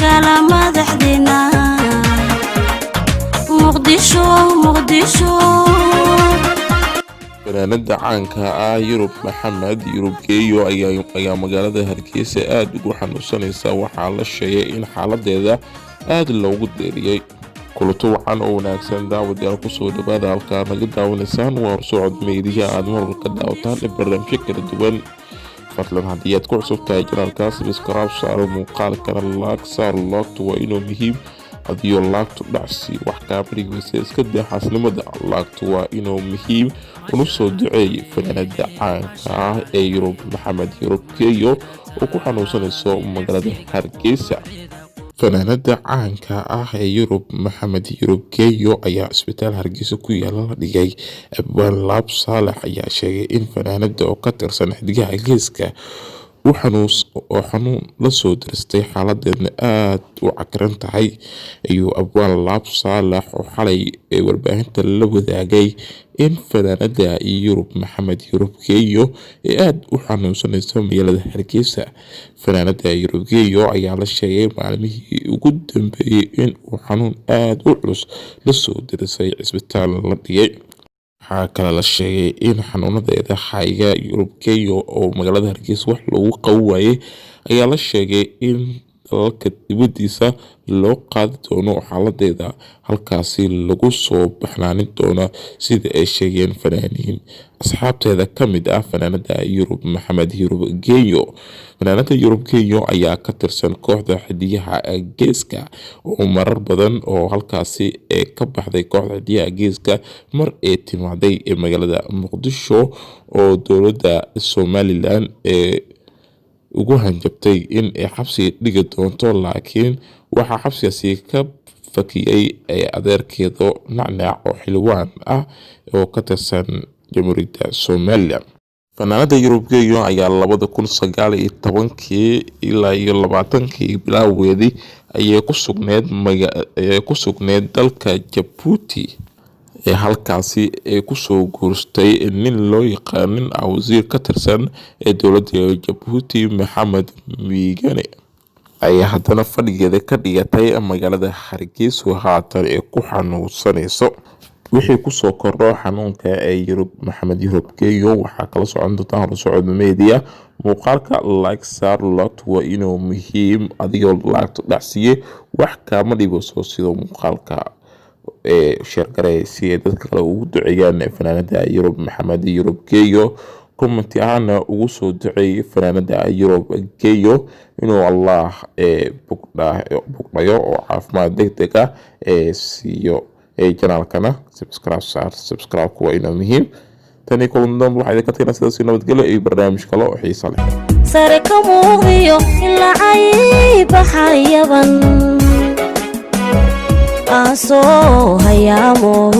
Magaala madaxdeena Muqdisho, Muqdisho. Fanaanada caanka ah Yurub Maxamed Yurub Geeyo ayaa magaalada Hargeysa aada ugu xanuunsanaysa. Waxaa la sheegay in xaaladeeda aada loogu deeriyey. Kulanti wacan oo wanaagsan, daawadayaal. Kusoo dhawaada halkaa naga daawanaysaan waa Horsocod Media, aad marwal ka daawataan ee barnaamijyo kala duwan. Fadlan, haddii aad ku cusub tahay channelka, subscribe saaro, muuqaalkana like saar. Like-tu waa inuu muhiim adiyo like-tu dhacsi wax kaamarigiisa iska daa xaasnimada. Like-tu waa inuu muhiim. Una soo duceeyay fanaanada caanka ah ee Yurub Maxamed Yurub Geeyo oo ku xanuunsanayso magaalada Hargeysa. Fanaanada caanka ah ee Yurub Maxamed Yurub Geeyo ayaa cisbitaal Hargeysa ku yaala la dhigay. Abwaan Laab Saalax ayaa sheegay in fanaanada oo ka tirsan Xidigaha Geeska oo xanuun lasoo diristay, xaaladeedna aada u cakiran tahay. Ayuu Abwaan Laab Saalax oo xalay ee warbaahinta la wadaagay in fanaanada Yurub Maxamed Yurub Geeyo ee aada u xanuunsanayso magaalada Hargeysa. Fanaanada Yurub Geeyo ayaa la sheegay maalmihii ugu dambeeyey in uu xanuun aada u culus lasoo dirisay, cisbitaal la dhigay. Waxaa kale la sheegay in xanuunadeeda hayga Yurub Geeyo oo magaalada Hargeysa wax loogu qaban waayey ayaa la sheegay in dalalka dibadiisa loo qaadi doono, xaaladeeda halkaasi lagu soo baxnaanin doono, sida ay sheegeen fanaaniin asxaabteeda ka mid ah fanaanada Yurub Maxamed Yurub Geeyo. Fanaanada Yurub Geeyo ayaa ka tirsan kooxda Xidigaha Geeska oo marar badan oo halkaasi ee ka baxday kooxda Xidigaha Geeska mar ee timaaday ee magaalada Muqdisho oo dowladda Somaliland ee ugu hanjabtay in ay xabsi dhigi doonto, laakiin waxaa xabsigaasi ka fakiyey adeerkeedo Nacnac oo xildhibaan ah oo ka tirsan Jamhuuriyadda Somaliland. Fanaanada Yurub Geeyo ayaa 2019-kii ilaa iyo 20-kii bilowgeedii ayay ku sugneyd dalka Jabuuti ee halkaasi ay kusoo guurstay nin loo yaqaan nin ah wasiir ka tirsan ee dowladda Jabuuti, Maxamed Miigane, ayaa haddana fadhigeeda ka dhigatay magaalada Hargeysa haatan ee ku xanuunsanayso. Wixii kusoo kordho xanuunka ee Yurub Maxamed Yurub Geeyo waxaa kala socon doontaa Horsocod Media. Muuqaalka like saar. Like-tu waa inuu muhiim adigoo like-to dhacsiiye wax kaama dhibayso. Sidoo muuqaalka ee share garey si ay dadka kale ugu duceeyaan fanaanada Yurub Maxamed Yurub Geeyo. Comment ahaana ugu soo duceeyay fanaanada Yurub Geeyo inuu Allah ee bugdhayo oo caafimaad deg deg ah ee siiyo. Channelkana subscribe saar. Subscribe waa inuu muhiim. Tani kulan dambe waxaa idinka tagnaa sidaas, nabadgelyo iyo barnaamij kale oo xiiso leh. Sare ka muuqdiyo ilaa baxayaban aan soo hayaamo,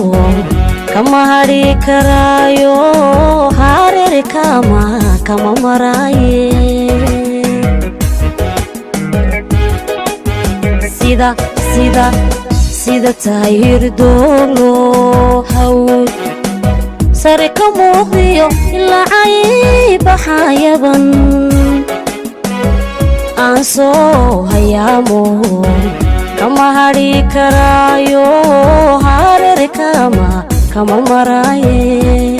kama hadhi karaayo, hareer kama maraaye. Sida tahay hirdooglo hawd sare ka muuqdiyo ilaa baxayaban aan soo hayaamo, kama hadhi karaayo, hareer kama maraaye.